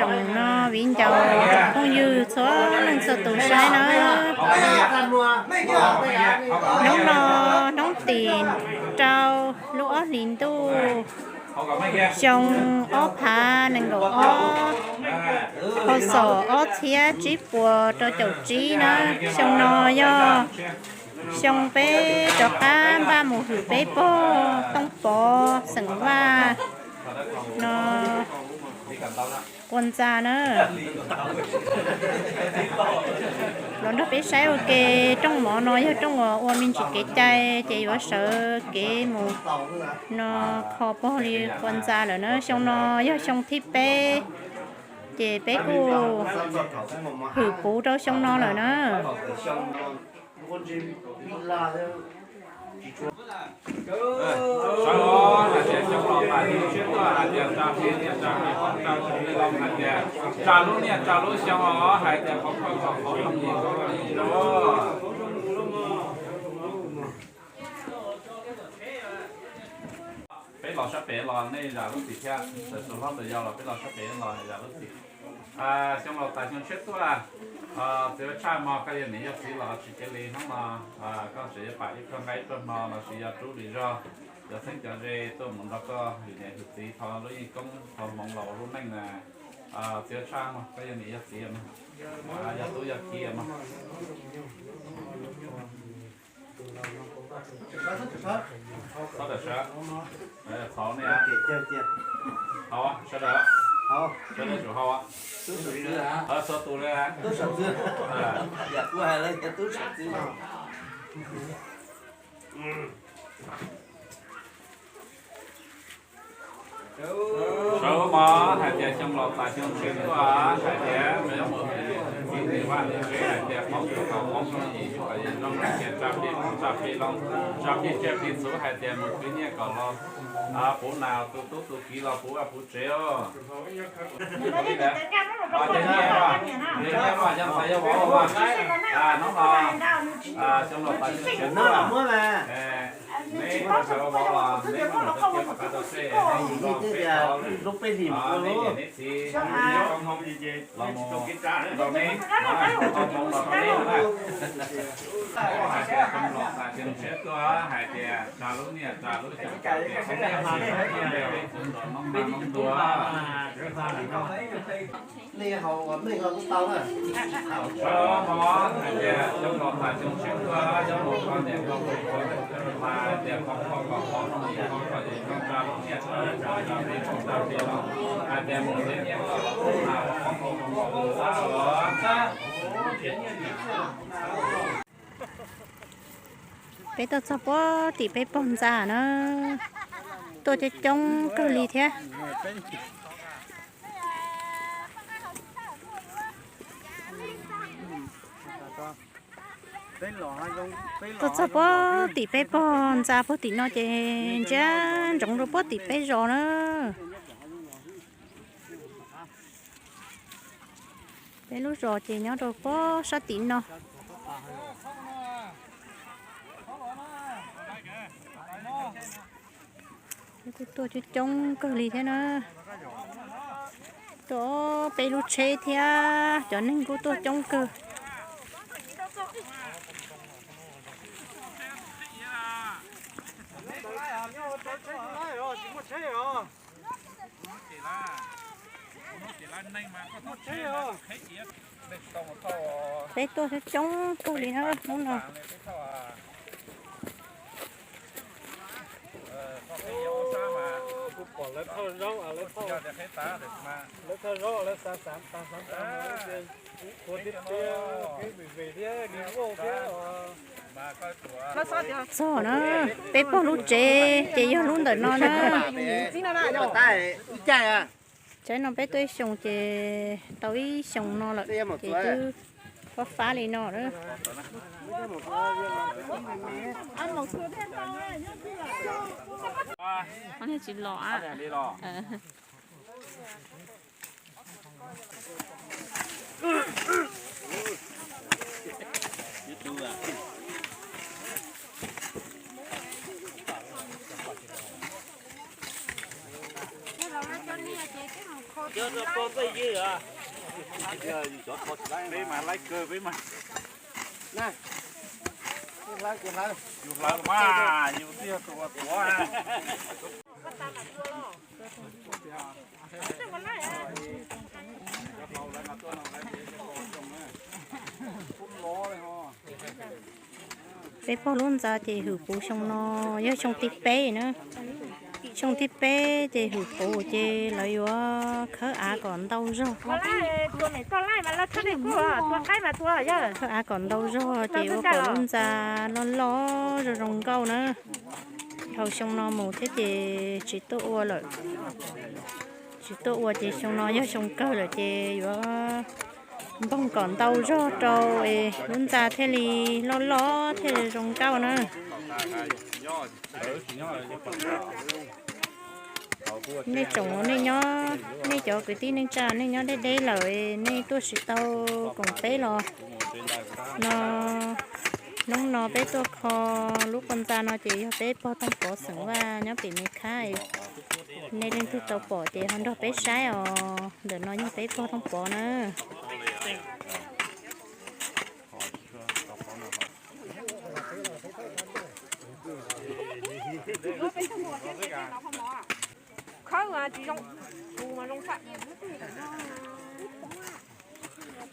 Hnub no viv ncaus tsoom phooj ywg txhua leej txhua tus saib nawb. Hnub no hnub tim rau lub ob hlis ntuj xyoo ob phav nees nkaum ob, hauv xyoo ob txhiab tsib puas rau caum tsib nawb. Xyoo no yog xyoo peb rov qab npaj mus hwm peb pog Tooj Pov xeem Vaj no qua ntxa na. Los nrog peb saib ua ke, rooj mov no yog rooj uas ua me ntsis kev cai ces yuav sawv kev mus no kho pog li qua ntxa lawm na. Xyoo no yog xyoo thib peb ces peb kuj hwm puv rau xyoo no lawm na. Sawv hais tias xyoo los tas xyoo tshiab tuaj hais tias tsa plig niam tsa plig pog tsa plig hlob hais tias tsa lub niaj tsa lub xyoo os hais tias qhov koj kom qhov zoo yim koj zoo. Peb los sab pem los nej zam lub txim thiab, tus hlob tus yau los peb los sab pem los zam lub txim. Xyoo laus tas xyoo tshiab tuaj, txiv ua tshaj mog, koj yog niam yog txiv los tsis cia li hnub no, koj tseem yuav pam ib pluag nqaij ib pluag hno los sis yog rub lwm zog, cov xeeb cov ze tuaj mus nrog koj hwm niam hwm txiv thov lub yeej koob thov hmoov los ua lub neej na. Txiv ua tshaj mog, koj yog niam yog txiv mog, yog tub yog kiv mog. Txhob tawm sawv, thov nej, hau, sawv daws, sawv daws tsum hau, txhua tus li. Sawv mog hais tias xyoo laus tas xyoo tshiab tuaj hais tias mus yuav mus hwm niam hwm txiv hwm vaj hwm tsev hais tias poob tau poob zoo yim txhua yim zoo hais tias tsa plig tsa plig loo, tsa plig tsiaj plig txhu hais tias mus khwv nyiaj kom los puv nas, tus tub tus kiv los puv vaj puv tsev os. Hnub no xyoo laus tas xyoo tshiab tuaj, neb sawv ua vauv los neb muab tus txiv rau qab rau seb, neb niam neb txiv, los mus rau neb, los rau neb na. Hais tias xyoo laus tas xyoo tshiab tuaj hais tias tsa lub niaj tsa lub xyoo tas tias peb txhua tus noob ma noob ntuag. Sawv mog hais tias xyoo laus tas xyoo tshiab tuaj, xyoo laus koj niam koj txiv koj tub koj ntxhais hais tias qhov koj kom qhov zoo yim koj kom yim koj tsa lub niaj tsa lub xyoo tas tias peb txhua tus noob ma noob ntuag. Hais tias mus khwv nyiaj kom los puv nas puv poob puv poob puv xab os. Peb tuaj txog puag tim peb pog ntxa na, tuaj coob coob kawg li thiab. Tuaj txog puag tim peb pog ntxa puag tim no ces ntsia ntsoov rau puag tim peb zos na. Peb lub zos ces nyob rau puag sab tim no. Peb kuj tuaj coob coob kawg li thiab na. Tuaj peb lub tsheb thiab cov neeg kuj tuaj coob kawg. Peb tuaj coob kawg li na hnub no. Txog na, peb pog lub tsev ces yog lub ntawm no na. Tsaib no peb tuaj ib xyoos ces tau ib xyoos no lawm ces twb fab fab li no lawm. Tsis los. Peb mas laib kawg peb mas. Yus hlawv mas yus twb yog tus uas tuav. Peb pog lub ntxa ces hwm puv xyoo no yog xyoo thib peb na. Xyoo thib peb ces hwm puv ces lawv yuav khawb av kom ntau zog. Khawb av kom ntau zog ces ua kom lub ntxa loj loj zoo zoo nkauj na. Dhau xyoo no mus thiab ces tsis tuaj ua lawm. Tsis tuaj ua ces xyoo no yog xyoo kawg lawm ces yuav npoog kom ntau zog rau es lub ntxa thiaj li loj loj thiaj li zoo nkauj na. Nej tsoom, nej nyob, nej cov kwv tij neej tsa nej nyob deb deb lawm nej tuaj tsis tau koom peb los no. Hnub no peb tuaj kho lub qhov ntxa no ces yog peb pog Tooj Pov xeem Vaj nyob pem Mes Khab. Nej leej twg tau pom ces ho nrog peb saib os. Ntawm no yog peb pog Tooj Pov na.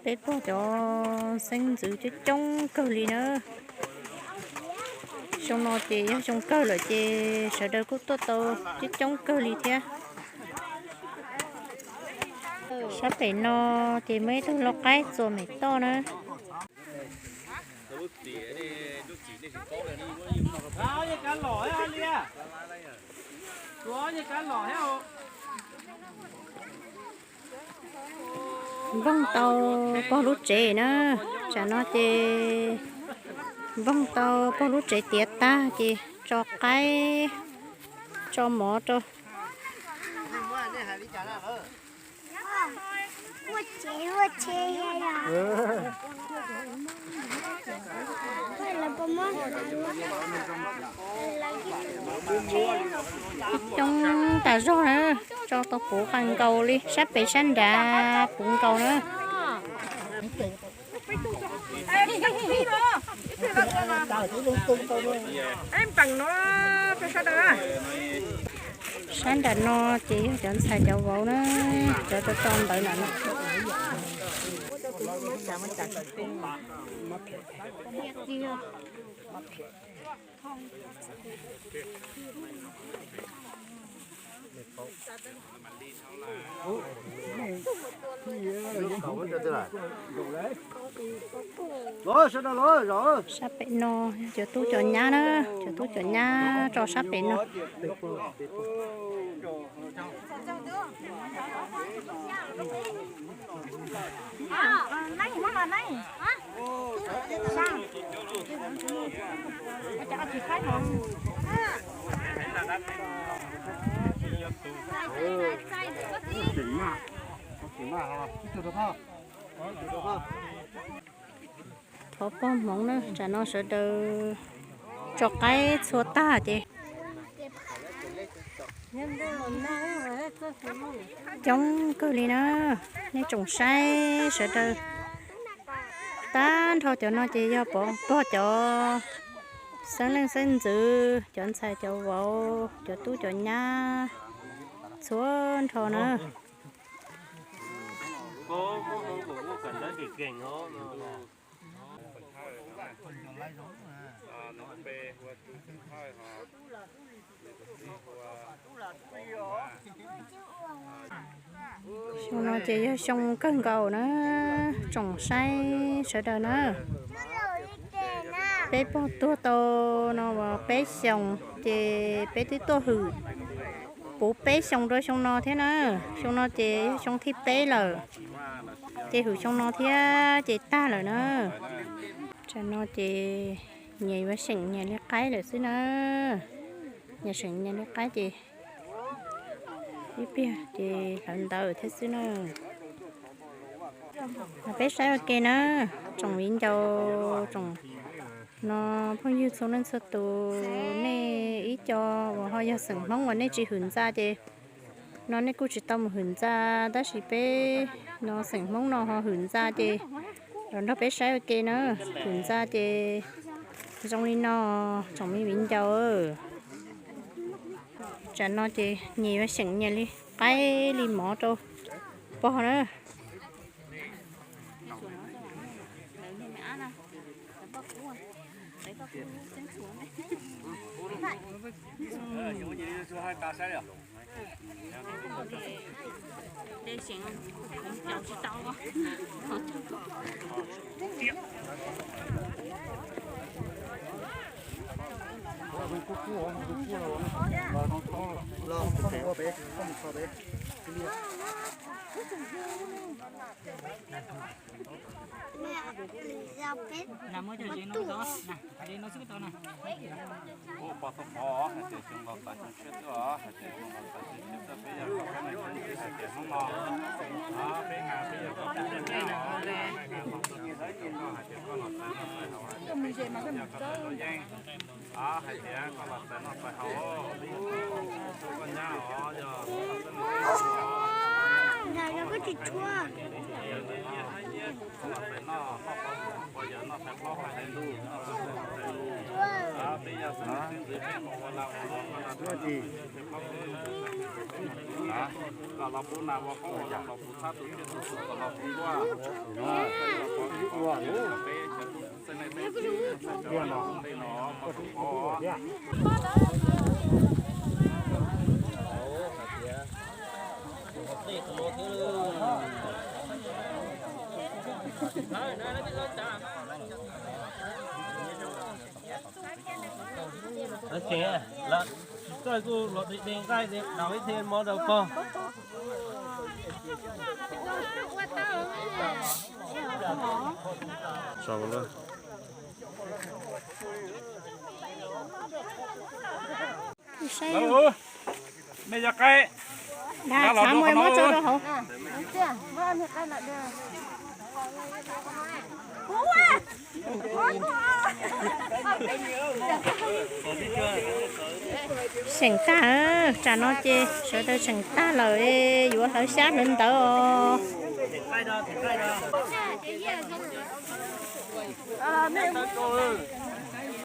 Peb pog cov xeeb ntxwv coob coob kawg li na. Xyoo no ces yog xyoo kawg lawm ces sawv daws kuj tuaj tau coob coob kawg li thiab. Sab pem no ces muaj ib tug lau qaib txuas mem toj na. Npoog tau pog lub tsev na. Tsam no ces npoog tau pog lub tsev tiav tag ces tso qaib, tso mov rau. Coob tas zog na, tso tau puv qas nkaus li, sab pem sab nrad puv nkaus na. Sab nram no ces yog cov ntxhais cov vauv na, cov tso tso ntawd na. Sab pem no cov tub cov nyab na, cov tub cov nyab tso sab pem no. Thov pog hmoov na, tsam no sawv daws tso qaib txhua tag ces coob kawg li na. Nej tsoom saib sawv daws, tag nrho cov no ces yog pog cov xeeb leej xeeb ntxwv, cov ntxhais cov vauv, cov tub cov nyab txhua nrho na. Xyoo no ces yog xyoo kawg nkaus na, tsoom saib sawv daws na. Peb pog tuag tau no uas peb xyoos ces peb twb tuaj hwm puv peb xyoos rau xyoo no thiab na. Xyoo no ces yog xyoo thib peb lawm, ces hwm xyoo no thiab ces tag lawm na. Tsam no ces nyias yuav seem nyias li qaib lawm xwb na. Nyias seem nyias li qaib ces ib pliag ces hlawv ntawv thiab xwb na. Peb saib ua ke na, tsoom viv ncaus, tsoom no phooj ywg txhua leej txhua tus, nej ib co uas ho yog xeem Hmoob uas nej tsis hwm ntxa ces No nej kuj tsis tau mus hwm ntxa, tab sis peb no xeem Hmoob no ho hwm ntxa ces los nrog peb saib ua ke na. Hwm ntxa ces zoo li no, tsoom me viv ncaus. Tsam no ces nyias yuav xyeem nyias li qaib li mov rau pog na. Pog tau qhov hais tias xyoo los tas xyoo tshiab xwb os, hais tias xyoo los tas xyoo tshiab xwb peb yog koj neeg xyoo tshiab hais tias hnub no, peb nqa peb yog koj peb nqa los, koj hais tias koj los tas no tas haus hais tias peb yog koj tus tub yeej. Hais tias koj los tas no tas haus, koj nyab os, yog koj los tas noj noj qhov yog noj thaij plaub hais tias ntuj, noj thaij plaub hais tias ntuj, peb yog xeeb ntxwv peb mus ua lag ua luam koj los tas noj thaij plaub hais tias ntuj, koj los pub nas ua qoob ua loo los puv txhab tu siab tu xus kom los puv nkuaj, peb cov tub txib xeeb leej xeeb ntxwv txhua cov ntej no koj tus pov. Lawv tseem, lawv tsis txawj kuj los de de nqaij de daus ib txhia mov rau pog. Mej yog qaib, xav muaj muab tso rau hauv. Seem tag, tsam no ces sawv daws seem tag lawm, yuav hlawv xyab hlawv ntawv os.